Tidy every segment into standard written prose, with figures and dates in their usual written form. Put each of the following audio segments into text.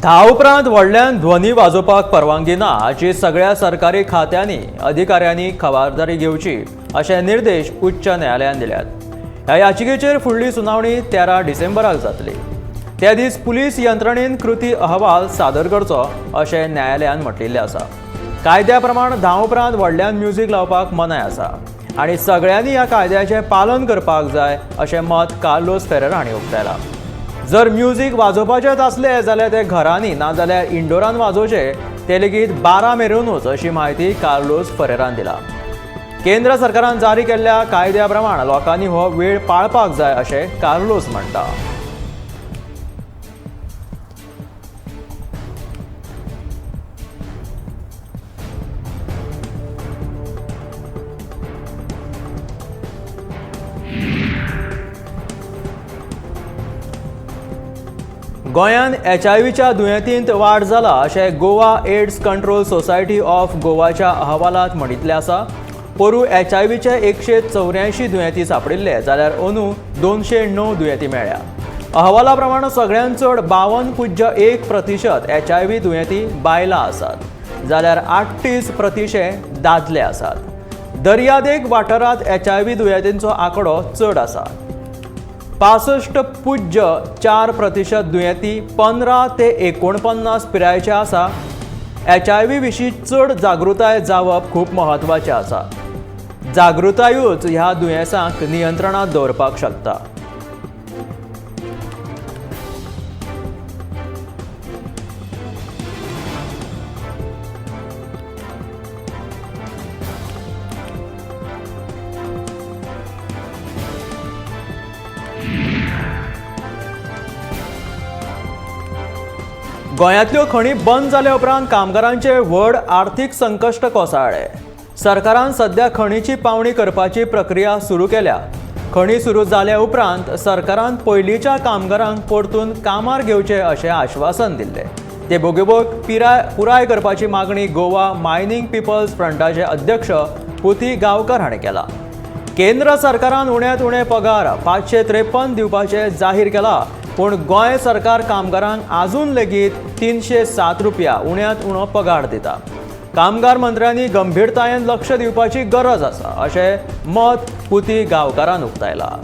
धा उपरांत व्हडल्यान ध्वनी वाजोवपाक परवानगी ना हाची सगळ्या सरकारी खात्यांनी अधिकाऱ्यांनी खबरदारी घेवची अशे निर्देश उच्च न्यायालयान दिल्यात. ह्या याचिकेचेर फुडली सुनावणी 13 डिसेंबराक जातली. त्या दीस पुलीस यंत्रणेन कृती अहवाल सादर करचो अशें न्यायालयान म्हटलेलें आसा. कायद्या प्रमाण 10 उपरांत व्हडल्यान म्युझीक लावपाक मनाय आसा आनी सगळ्यांनी ह्या कायद्याचें पालन करपाक जाय अशें मत कार्लोस फेरेरा हांणी उक्तायलां. जर म्युझीक वाजोवपाचेंच आसलें जाल्यार ते घरांनी नाजाल्यार इंडोरान वाजोवचें, ते लेगीत 12 मेरेनूच अशी म्हायती कार्लोस फेरेरान दिला. केंद्र सरकारान जारी केल्ल्या कायद्या प्रमाण लोकांनी हो वेळ पाळपाक जाय अशें कार्लोस म्हणटा. गोंयांत HIV दुयेंतींत वाड जाला अशें Goa AIDS control society of गोवाच्या अहवालांत म्हणिल्लें आसा. पोरूं HIV 184 दुयेंती सांपडिल्ले जाल्यार अंदू 209 दुयेंती मेळ्ळ्या. अहवाला प्रमाण सगळ्यांत चड 52.1% HIV दुयेंती बायलां आसात जाल्यार 38% दादले आसात. दर्यादेग वाठारांत HIV दुयेंतींचो आंकडो चड आसा. 65.4% दुयेंती 15 ते 49 पिरायेचे आसा. HIV विशीं चड जागृताय जावप खूब म्हत्वाचें आसा. जागृतायूच ह्या दुयेंसाक नियंत्रणांत दवरपाक शकता. गोंयांतल्यो खणी बंद जाल्या उपरांत कामगारांचे व्हड आर्थीक संकश्ट कोसळ्ळें. सरकारान सध्या खणीची पावणी करपाची प्रक्रिया सुरू केल्या. खणी सुरू जाल्या उपरांत सरकारान पयलींच्या कामगारांक परतून कामार घेवचें अशें आश्वासन दिल्लें. ते बेगोबेग पुराय करपाची मागणी गोवा मायनिंग पिपल्स फ्रंटाचे अध्यक्ष पुती गांवकर हाणें केला. केंद्र सरकारान उण्यांत उणे पगार 553 दिवपाचें जाहीर केला, पूण गोंय सरकार कामगारांक आजून लेगीत 307 रुपया उण्यांत उणो पगार दिता. कामगार मंत्र्यांनी गंभीरतायेन लक्ष दिवपाची गरज आसा अशें मत पुती गांवकारान उक्तायलां.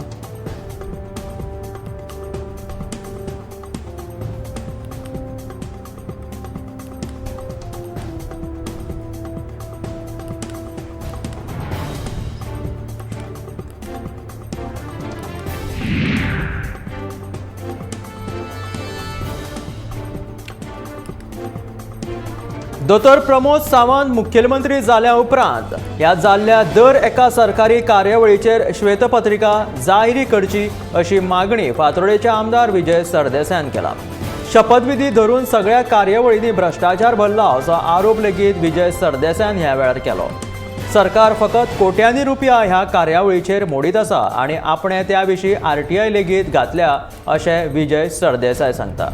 दोतोर प्रमोद सावंत मुख्यमंत्री जाल्या उपरांत ह्या जाल्ल्या दर एका सरकारी कार्यावळीचेर श्वेतपत्रिका जाहीर करची अशी मागणी फातोर्डेचे आमदार विजय सरदेसायान केला. शपथविधी धरून सगळ्या कार्यावळींनी भ्रश्टाचार भरला असो आरोप लेगीत विजय सरदेसायान ह्या वेळार केलो. सरकार फकत कोट्यांनी रुपया ह्या कार्यावळीचेर मोडीत आसा आनी आपणें त्या विशीं RTI लेगीत घातल्या अशें विजय सरदेसाय सांगता.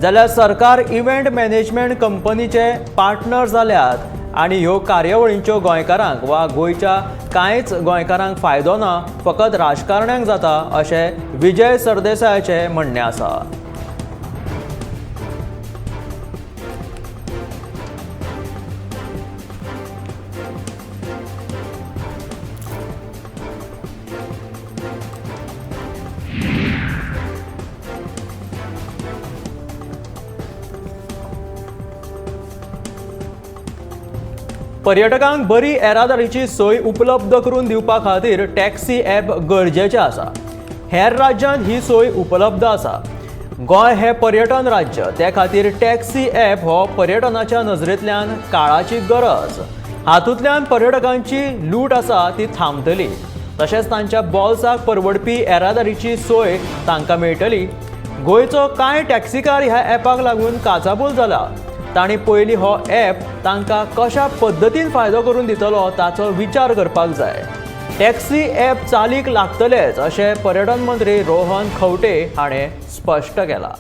जाल्यार सरकार इव्हेंट मॅनेजमेंट कंपनीचे पार्टनर जाल्यात आनी ह्यो कार्यावळींच्यो गोंयकारांक वा गोंयच्या कांयच गोंयकारांक फायदो ना, फकत राजकारण्यांक जाता अशें विजय सरदेसायाचें म्हणणें आसा. पर्यटकांक बरी येरादारीची सोय उपलब्ध करून दिवपा खातीर टॅक्सी ॲप गरजेचें आसा. हेर राज्यांत ही सोय उपलब्ध आसा. गोंय हें पर्यटन राज्य, ते खातीर टॅक्सी ॲप हो पर्यटनाच्या नजरेंतल्यान काळाची गरज. हातूंतल्यान पर्यटकांची लूट आसा ती थांबतली, तशेंच तांच्या बोल्साक परवडपी येरादारीची सोय तांकां मेळटली. गोंयचो कांय टॅक्सीकार ह्या ॲपाक लागून काचाबूल जाला. तांणी पयलीं हो ॲप तांकां कशा पद्दतीन फायदो करून दितलो ताचो विचार करपाक जाय. टॅक्सी ॲप चालीक लागतलेच अशें पर्यटन मंत्री रोहन खंवटे हाणें स्पश्ट केलां.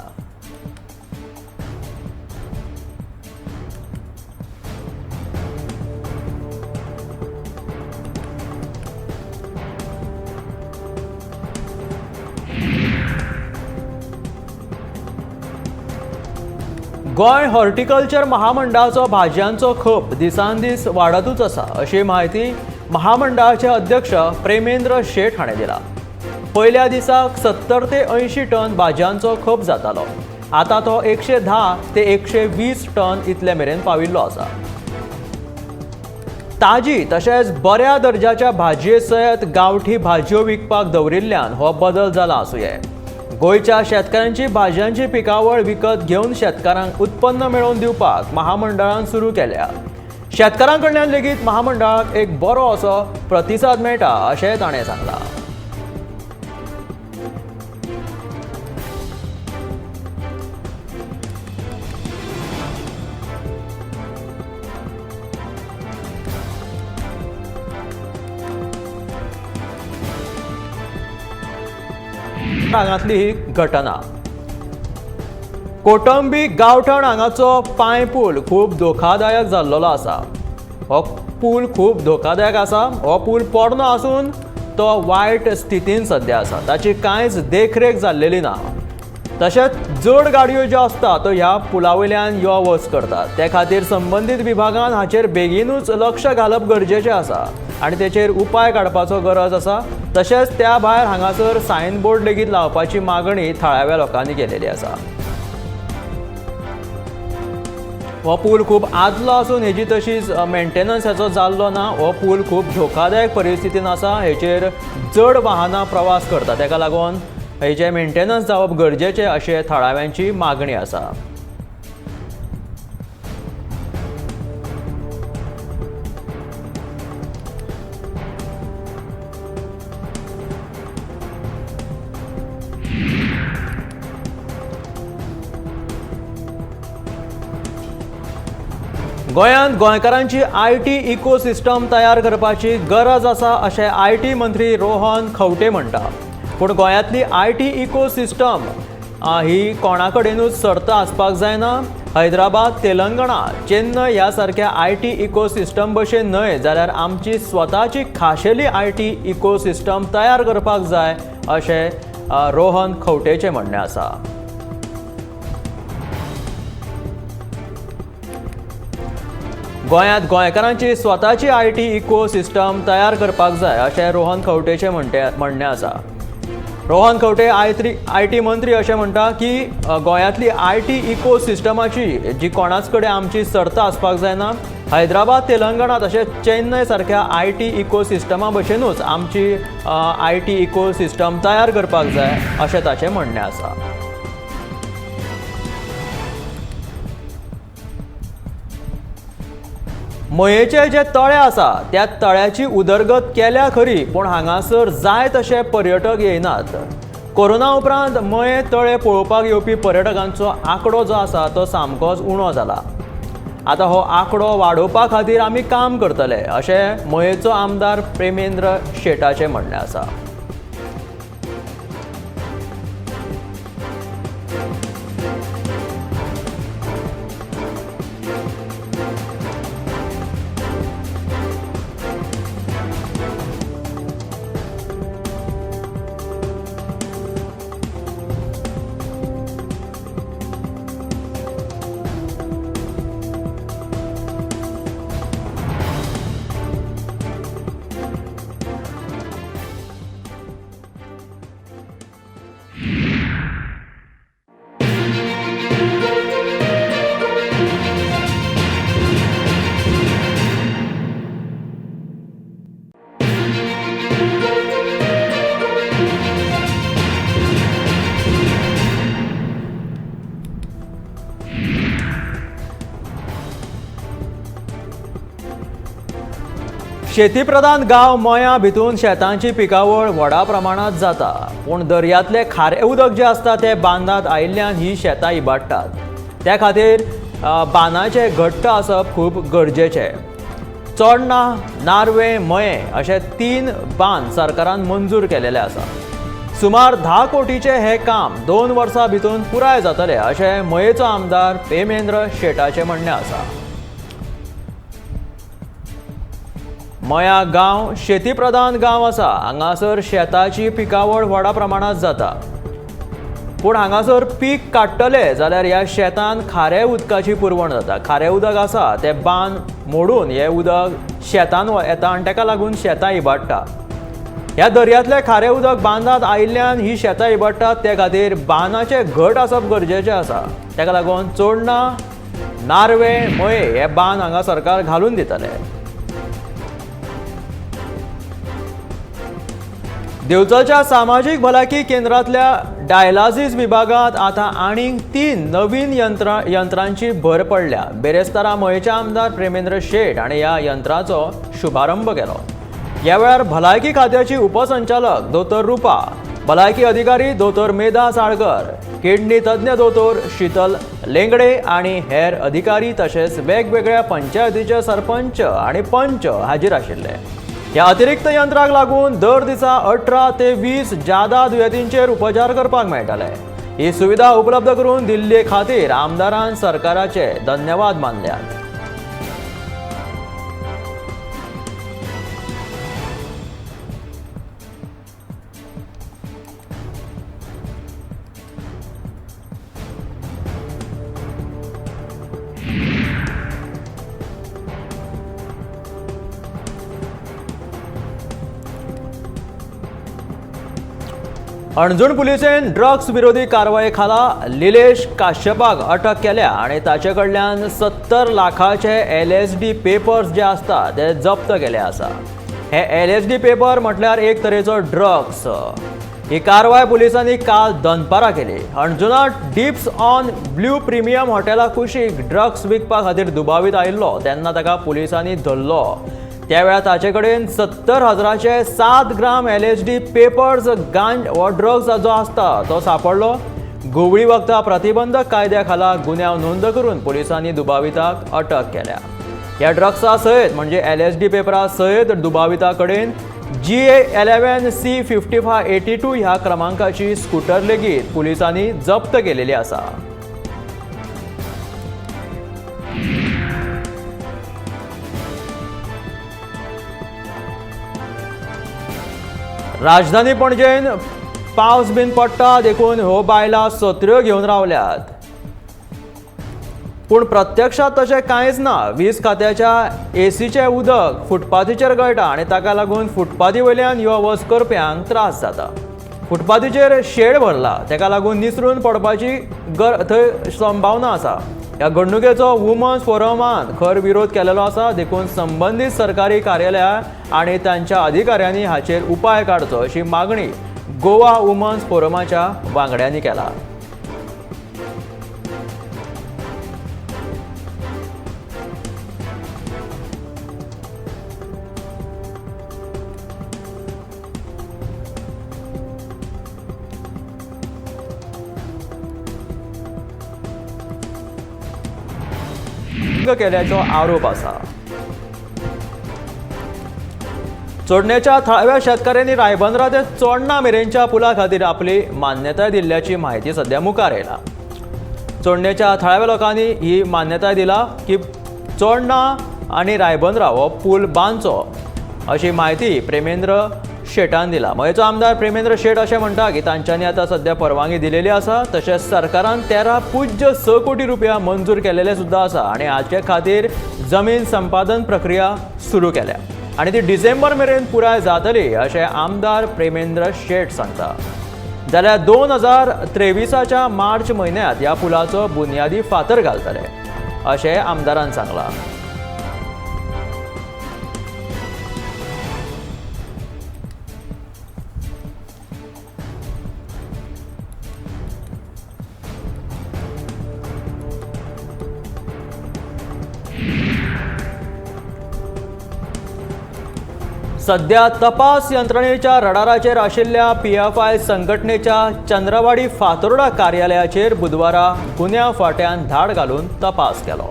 गोंय हॉर्टिकल्चर महामंडळाचो भाजयांचो खप दिसान दीस वाडतूच आसा अशी म्हायती महामंडळाचे अध्यक्ष प्रेमेंद्र शेट हाणें दिला। पयल्या दिसाक 70 ते 80 टन भाजयांचो खप जातालो, आतां तो 110 ते 120 टन इतले मेरेन पाविल्लो आसा। ताजी तशेंच बऱ्या दर्जाच्या भाजये सयत गांवठी भाजयो विकपाक दवरिल्ल्यान हो बदल जाला आसुये। गोंयच्या शेतकारांची भाजयांची पिकावळ विकत घेवन शेतकारांक उत्पन्न मेळोवन दिवपाक महामंडळान सुरू केल्या। शेतकारां कडल्यान लेगीत महामंडळाक एक बरो असो प्रतिसाद मेळटा अशें ताणें सांगलां। हांगातली ही घटना। कोटंबी गांवठण हांगाचो पांय पूल खूब धोकादायक जाल्लो आसा। हो पूल खूब धोकादायक आसा। हो पूल पोरणो आसून तो वायट स्थितीन सद्या आसा, ताची कांयच देखरेख जाल्लेली ना। तशेंच जड गाडयो ज्यो आसता तो ह्या पुला वयल्यान यो वच करतात, ते खातीर संबंदीत विभागान हाचेर बेगीनूच लक्ष घालप गरजेचें आसा आनी तेचेर उपाय काडपाचो गरज आसा। तशेंच त्या भायर हांगासर सायन बोर्ड लेगीत लावपाची मागणी थळाव्या लोकांनी केलेली आसा। हो पूल खूब आदलो आसून हेजी तशीच मेंटेनन्स हेचो जाल्लो ना। हो पूल खूब धोकादायक परिस्थितीन आसा, हेचेर जड वाहनां प्रवास करता, तेका लागून हेचें मेंटेनन्स जावप गरजेचें अशें थळाव्यांची मागणी आसा। गोंयांत गोंयकारांची IT ecosystem तयार करपाची गरज आसा अशें IT मंत्री रोहन खंवटे म्हणटा। पूण गोंयांतली IT ecosystem ही कोणा कडेनूच सर्त आसपाक जायना। हैदराबाद, तेलंगणा, चेन्नय ह्या सारक्या IT ecosystem भशेन न्हय जाल्यार आमची स्वताची खाशेली IT ecosystem तयार करपाक जाय अशें रोहन खंवटेचें म्हणणें आसा। गोंयांत गोंयकारांची स्वताची IT ecosystem तयार करपाक जाय अशें रोहन खंवटेचें म्हणणें आसा। रोहन खंवटे IT मंत्री अशें म्हणटा की गोंयांतली IT इकोसिस्टमाची जी कोणाच कडेन आमची सर्त आसपाक जायना। हैदराबाद, तेलंगणा तशेंच चेन्नय सारक्या IT इकोसिस्टमा भशेनूच आमची IT ecosystem तयार करपाक जाय अशें ताचें म्हणणें आसा। मयेचे जे तळे आसा त्या तळ्याची उदरगत केल्या खरी, पूण हांगासर जाय तशे पर्यटक येयनात। कोरोना उपरांत मये तळे पळोवपाक येवपी पर्यटकांचो आंकडो जो आसा तो सामकोच उणो जाला। आतां हो आंकडो वाडोवपा खातीर आमी काम करतले अशें मयेचो आमदार प्रेमेंद्र शेटाचें म्हणणें आसा। शेतीप्रधान गांव मया भितून शेतांची पिकावळ व्हडा प्रमाणात जाता, पूण दर्यांतले खारें उदक जें आसता तें बांदांत आयिल्ल्यान ही शेतां इबाडटात। त्या खातीर बांदाचें घट्ट आसप खूब गरजेचें। चोडणा, नार्वे, मये अशे 3 बांद सरकारान मंजूर केलेले आसा। सुमार 10 कोटीचें हें काम 2 वर्सां भितून पुराय जातलें अशें मयेचो आमदार प्रेमेंद्र शेटाचें म्हणणें आसा। मया गांव शेतीप्रधान गांव आसा, हांगासर शेताची पिकावळ व्हडा प्रमाणात जाता। पूण हांगासर पीक काडटले जाल्यार ह्या शेतान खाऱ्या उदकाची पुरवण जाता. खारें उदक आसा तें बांद मोडून हें उदक शेतान येता आनी ताका लागून शेतां इबाडटा. ह्या दर्यांतलें खारें उदक बांदांत आयिल्ल्यान ही शेतां इबाडटात. ते खातीर बांदाचें घट आसप गरजेचें आसा. ताका लागून चोडणा, नार्वे, मये हे बांद हांगा सरकार घालून दितले. दिवचलच्या सामाजीक भलायकी केंद्रांतल्या डायलासिस विभागांत आतां आनीक 3 नवीन यंत्रांची भर पडल्या. बेरेस्तारा मयेचे आमदार प्रेमेंद्र शेट हाणें ह्या यंत्राचो शुभारंभ केलो. ह्या वेळार भलायकी खात्याची उपसंचालक दोतोर रुपा, भलायकी अधिकारी दोतोर मेधा साळकर, किडनी तज्ञ दोतोर शीतल लेंगडे आनी हेर अधिकारी तशेंच वेगवेगळ्या पंचायतीचे सरपंच आनी पंच हाजीर आशिल्ले. ह्या अतिरिक्त यंत्राक लागून दर दिसा 18 ते 20 जादा दुयेंतींचेर उपचार करपाक मेळटले. ही सुविधा उपलब्ध करून दिल्ले खातीर आमदारान सरकाराचे धन्यवाद मानल्यात. अणजूण पुलिसेन ड्रग्स विरोधी कारवाये खाला लिलेश काश्यपाक अटक केल्या आनी ताचे कडल्यान 70 लाखाचे LSD papers जे आसता ते जप्त केले आसा. हे LSD paper म्हटल्यार एक तरेचो ड्रग्स. ही कारवाय पुलिसांनी काल दनपारा केली. अणजुणांत डिप्स ऑन ब्ल्यू प्रिमियम हॉटेला कुशीक ड्रग्स विकपा खातीर दुबावीत आयिल्लो तेन्ना ताका पुलिसांनी धरलो. त्या वेळार ताचे कडेन 70,000चे 7 ग्राम LSD papers गांजा हो ड्रग्स जो आसता तो सापडलो. घुंवळी वखदां प्रतिबंधक कायद्या खाला गुन्यांव नोंद करून पुलिसांनी दुबाविताक अटक केल्या. ह्या ड्रग्सा सयत म्हणजे LSD पेपरा सयत दुबाविता कडेन GA 11 C 5582 ह्या क्रमांकाची स्कूटर लेगीत पुलिसांनी जप्त केलेली आसा. राजधानी पणजेन पावस बीन पडटा देखून ह्यो बायलां सत्र्यो घेवन रावल्यात, पूण प्रत्यक्षात तशें कांयच ना. वीज खात्याच्या एसीचें उदक फुटपाथीचेर गळटा आनी ताका लागून फुटपाथी वयल्यान यो वच करप्यांक त्रास जाता. फुटपाथीचेर शेड भरला, ताका लागून निसरून पडपाची थंय संभावना आसा. ह्या घडणुकेचो वुमन्स फोरमान खर विरोध केलेलो आसा, देखून संबंदीत सरकारी कार्यालयां आनी तांच्या अधिकाऱ्यांनी हाचेर उपाय काडचो अशी मागणी गोवा वुमन्स फोरमाच्या वांगड्यांनी केला. केल्याचो आरोप आसा. चोडणेच्या थळाव्या शेतकऱ्यांनी रायबंदरा ते चोडणा मेरेनच्या पुला खातीर आपली मान्यताय दिल्ल्याची म्हायती सध्या मुखार आयला. चोडणेच्या थळाव्या लोकांनी ही मान्यताय दिला की चोडणा आनी रायबंदरा हो पूल बांदचो अशी म्हायती प्रेमेंद्र शेटान दिला. मयेचो आमदार प्रेमेंद्र शेट अशें म्हणटा की तांच्यांनी आतां सध्या परवानगी दिलेली आसा, तशेंच सरकारान 13.6 कोटी रुपया मंजूर केलेले सुद्दां आसा आनी हाचे खातीर जमीन संपादन प्रक्रिया सुरू केल्या आनी ती डिसेंबर मेरेन पुराय जातली अशें आमदार प्रेमेंद्र शेट सांगता. जाल्यार 2023च्या मार्च म्हयन्यांत ह्या पुलाचो बुन्यादी फातर घालतले अशें आमदारान सांगलां. सध्या तपास यंत्रणेच्या रडाराचेर आशिल्ल्या PFI संघटनेच्या चंद्रवाडी फातोर्डा कार्यालयाचेर बुधवारा गुन्यांव फांट्यान धाड घालून तपास केलो.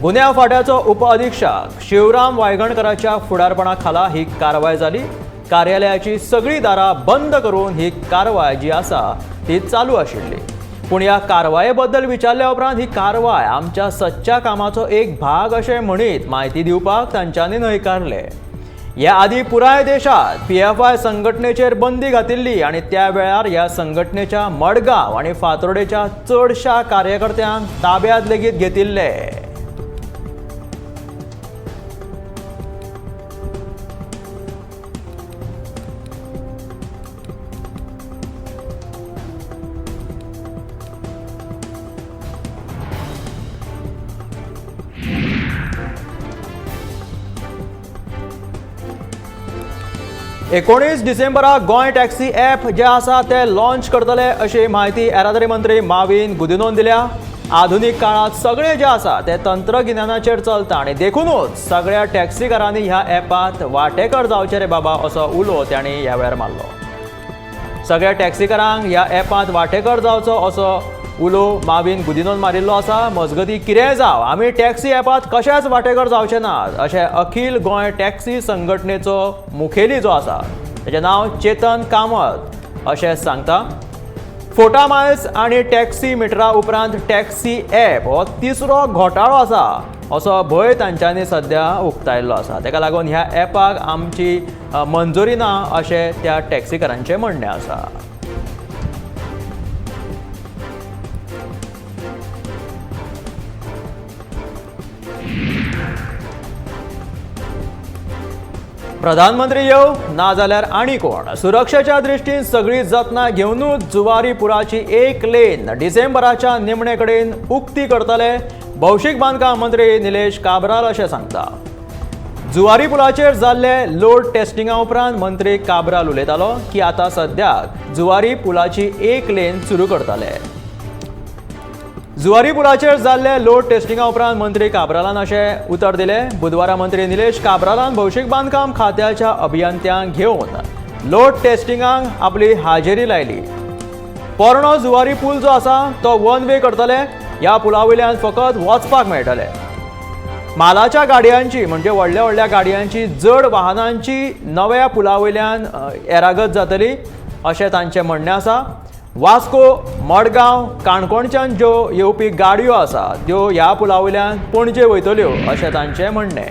गुन्यांव फांट्याचो उपअधिक्षक शिवराम वायगणकराच्या फुडारपणा खाला ही कारवाय जाली. कार्यालयाची सगळी दारां बंद करून ही कारवाय जी आसा ती चालू आशिल्ली. पूण ह्या कारवाये बद्दल विचारल्या उपरांत ही कारवाय आमच्या सच्च्या कामाचो एक भाग अशें म्हणीत म्हायती दिवपाक तांच्यांनी न्हयकारलें. ह्या आदी पुराय देशात पीएफआय संघटनेचेर बंदी घातिल्ली आनी त्या वेळार ह्या संघटनेच्या मडगांव आनी फातोर्डेच्या चडशा कार्यकर्त्यांक ताब्यांत लेगीत घेतिल्ले. 19 डिसेंबराक गोंय टॅक्सी ॲप जे आसा ते लॉन्च करतले अशी म्हायती येरादारी मंत्री माविन गुदिन्होन दिल्या. आधुनीक काळांत सगळें जें आसा तें तंत्रगिन्यानाचेर चलता आनी देखुनूच सगळ्या टॅक्सीकारांनी ह्या ॲपांत वांटेकार जावचें रे बाबा असो उलो तांणी ह्या वेळार मारलो. सगळ्या टॅक्सीकारांक ह्या ॲपांत वांटेकार जावचो असो उलो माविन गुदिन्होन मारिल्लो आसा. मजगतीं कितेंय जावं आमी टॅक्सी ॲपांत कशेंच वांटेकार जावचे नात अशें अखील गोंय टॅक्सी संघटनेचो मुखेली जो आसा ताचें नांव चेतन कामत अशें सांगता. फोटा मायल्स आनी टॅक्सी मिटरा उपरांत टॅक्सी ॲप हो तिसरो घोटाळो आसा असो भंय तांच्यांनी सद्या उक्तायल्लो आसा. ताका लागून ह्या ॲपाक आमची मंजुरी ना अशें त्या टॅक्सीकारांचें म्हणणें आसा. प्रधानमंत्री येव ना जाल्यार आनी कोण, सुरक्षेच्या दृश्टीन सगळी जतनाय घेवनूच जुवारी पुलाची एक लेन डिसेंबराच्या निमणे कडेन उक्ती करतले भौशीक बांदकाम मंत्री निलेश काब्राल अशें सांगता. जुवारी पुलाचेर जाल्ले लोड टेस्टिंगा उपरांत मंत्री काब्राल उलयतालो की आतां सद्याक जुवारी पुलाची एक लेन सुरू करतले. जुवारी पुलाचेर जाल्ले लोड टेस्टिंगा उपरांत मंत्री काब्रालान अशें उतर दिलें. बुधवारा मंत्री निलेश काब्रालान भौशीक बांदकाम खात्याच्या अभियंत्यांक घेवन लोड टेस्टिंगाक आपली हाजेरी लायली. पोरणो जुवारी पूल जो आसा तो वन वे करतले. ह्या पुला वयल्यान फकत वचपाक मेळटले. मालाच्या गाडयांची म्हणजे व्हडल्या व्हडल्या गाडयांची जड वाहनांची नव्या पुला वयल्यान येरागत जातली अशें तांचें म्हणणें आसा. वास्को, मडगांव, काणकोणच्यान ज्यो येवपी गाडयो आसा त्यो ह्या पुला वयल्यान पणजे वयतल्यो अशें तांचें म्हणणें.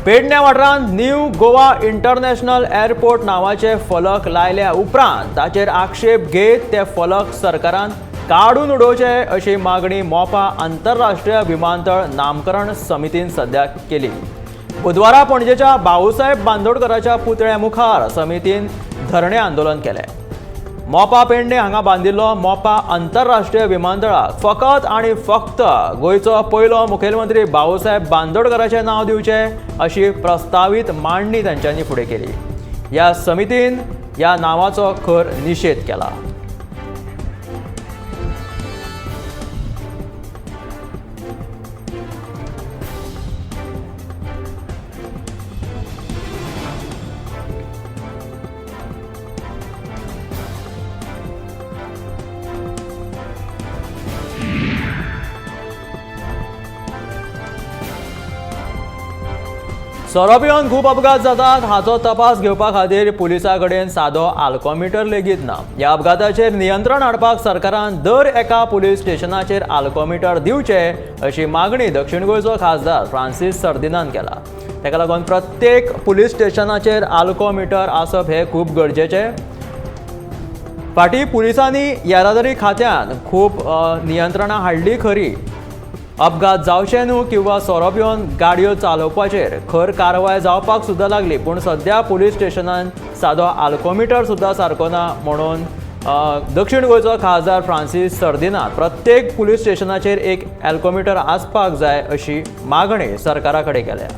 पेडण्या वाठारांत न्यू गोवा इंटरनॅशनल एअरपोर्ट नांवाचे फलक लायल्या उपरांत ताचेर आक्षेप घेत ते फलक सरकारान काडून उडोवचे अशी मागणी मोपा आंतरराष्ट्रीय विमानतळ नामकरण समितीन सद्या केली. बुधवारा पणजेच्या भाऊसाहेब बांदोडकराच्या पुतळ्या मुखार समितीन धरणे आंदोलन केलें. मोपा पेडणे हांगा बांदिल्लो मोपा आंतरराष्ट्रीय विमानतळाक फकत आनी फक्त गोंयचो पयलो मुखेलमंत्री भाऊसाहेब बांदोडकराचें नांव दिवचें अशी प्रस्तावीत मांडणी तांच्यांनी फुडें केली. ह्या समितीन ह्या नांवाचो खर निशेध केला. सोरो पिवन खूब अपघात जातात हाचो तपास घेवपा खातीर पुलिसां कडेन सादो आल्कोमिटर लेगीत ना. ह्या अपघाताचेर नियंत्रण हाडपाक सरकारान दर एका पुलीस स्टेशनाचेर आल्कोमिटर दिवचें अशी मागणी दक्षिण गोंयचो खासदार फ्रांसीस सर्दिनान केला. ताका लागून प्रत्येक पुलीस स्टेशनाचेर आल्कोमिटर आसप हें खूब गरजेचें. फाटीं पुलिसांनी येरादारी खात्यान खूब नियंत्रणां हाडली खरी, अपघात जावचे न्हू किंवा सोरो पिवन गाडयो चालोवपाचेर खर कारवाय जावपाक सुद्दां लागली, पूण सद्या पुलीस स्टेशनान सादो आल्कोमिटर सुद्दां सारको ना म्हणून दक्षिण गोंयचो खासदार फ्रांसीस सर्दिना प्रत्येक पुलीस स्टेशनाचेर एक आल्कोमिटर आसपाक जाय अशी मागणी सरकारा कडेन केल्या.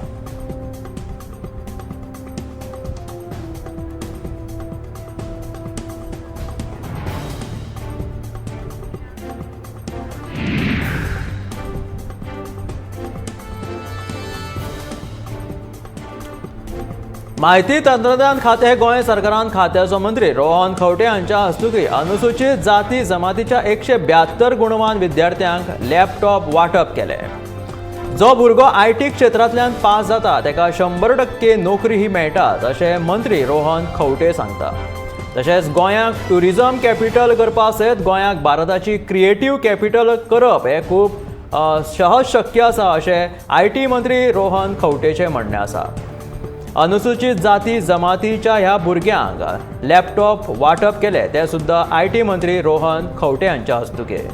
माहिती तंत्रज्ञान खातें गोंय सरकारान खात्याचो मंत्री रोहन खंवटे हांच्या हस्तुकीं अनुसूचित जाती जमातीच्या 172 गुणवान विद्यार्थ्यांक लॅपटॉप वांटप केलें. जो भुरगो IT क्षेत्रांतल्यान पास जाता ताका 100% नोकरी ही मेळटात अशें मंत्री रोहन खंवटे सांगता. तशेंच गोंयाक ट्युरिझम कॅपिटल करपा सयत गोंयाक भारताची क्रिएटीव कॅपिटल करप हें खूब सहज शक्य आसा अशें IT मंत्री रोहन खंवटेचें म्हणणें आसा. अनुसूचित जाती जमातीच्या ह्या भुरग्यांक लॅपटॉप वांटप केलें तें सुद्दां IT मंत्री रोहन खंवटे हांच्या हस्तुकीं.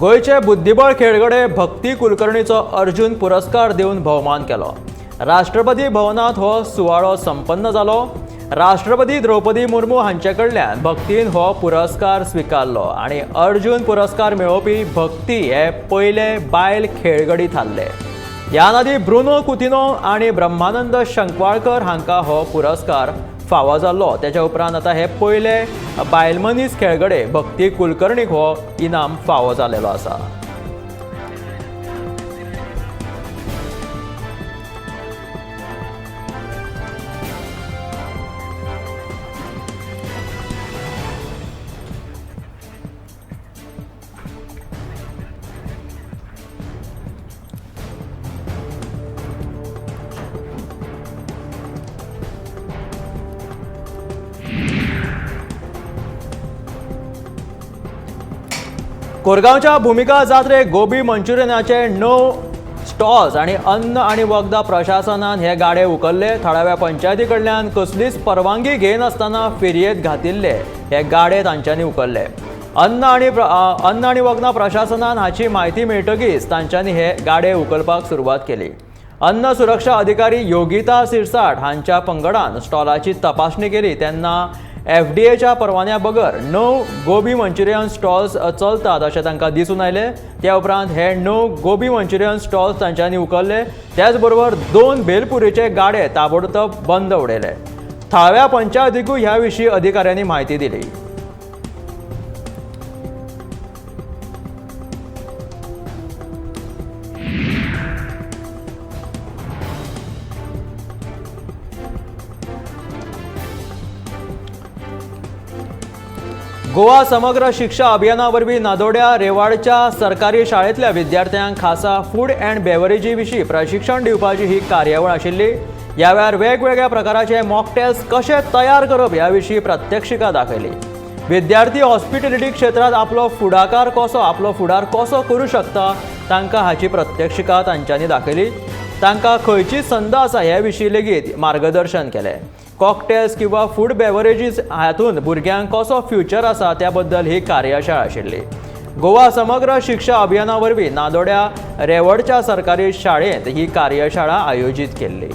गोंयचे बुद्धिबळ खेळगडे भक्ती कुलकर्णीचो अर्जुन पुरस्कार दिवन भोवमान केलो. राष्ट्रपती भवनांत हो सुवाळो संपन्न जालो. राष्ट्रपती द्रौपदी मुर्मू हांचे कडल्यान भक्तीन हो पुरस्कार स्विकारलो आनी अर्जुन पुरस्कार मेळोवपी भक्ती हे पयले बायल खेळगडी थारले. ह्या आदीं ब्रुनो कुतिनो आनी ब्रह्मानंद शंकवाळकर हांकां हो पुरस्कार फावो जाल्लो. तेच्या उपरांत आतां हे पयले बायलमनीस खेळगडे भक्ती कुलकर्णीक हो इनाम फावो जालेलो आसा. कोरगांवच्या भुमिका जात्रेक गोबी मंचुरियनाचे 9 स्टॉल्स आनी अन्न आनी वखदां प्रशासनान हे गाडे उखल्ले. थळाव्या पंचायती कडल्यान कसलीच परवानगी घेनासतना फेरयेंत घातिल्ले हे गाडे तांच्यांनी उखल्ले. अन्न आनी वखदां प्रशासनान हाची म्हायती मेळटकीच तांच्यांनी हे गाडे उखलपाक सुरवात केली. अन्न सुरक्षा अधिकारी योगिता सिरसाट हांच्या पंगडान स्टॉलाची तपासणी केली तेन्ना एफडीएच्या परवान्या बगर 9 गोबी मंचुरियन स्टॉल्स चलतात अशें तांकां दिसून आयलें. त्या उपरांत हे 9 गोबी मंचुरियन स्टॉल्स तांच्यांनी उखल्ले. त्याचबरोबर 2 भेलपुरीचे गाडे ताबडतोब बंद उडयले. थळाव्या पंचायतीकूय ह्या विशीं अधिकाऱ्यांनी म्हायती दिली. गोवा समग्र शिक्षा अभियाना वरवीं नादोड्या रेवाडच्या सरकारी शाळेंतल्या विद्यार्थ्यांक खासा फूड अँड बेवरेजी विशीं प्रशिक्षण दिवपाची ही कार्यावळ आशिल्ली. ह्या वेळार वेगवेगळ्या प्रकाराचे मॉकटेल्स कशे तयार करप ह्या विशीं प्रात्यक्षिकां दाखयली. विद्यार्थी हॉस्पिटॅलिटी क्षेत्रांत आपलो फुडाकार कसो आपलो फुडार कसो करूं शकता तांकां हाची प्रात्यक्षिकां तांच्यांनी दाखयली. तांकां खंयची संद आसा हे विशीं लेगीत मार्गदर्शन केलें. कॉकटेल्स किंवा फूड बेवरेजीस हातूंत भुरग्यांक कसो फ्युचर आसा त्या बद्दल ही कार्यशाळा आशिल्ली. गोवा समग्र शिक्षा अभियाना वरवीं नादोड्या रेवडच्या सरकारी शाळेंत ही कार्यशाळा आयोजीत केल्ली.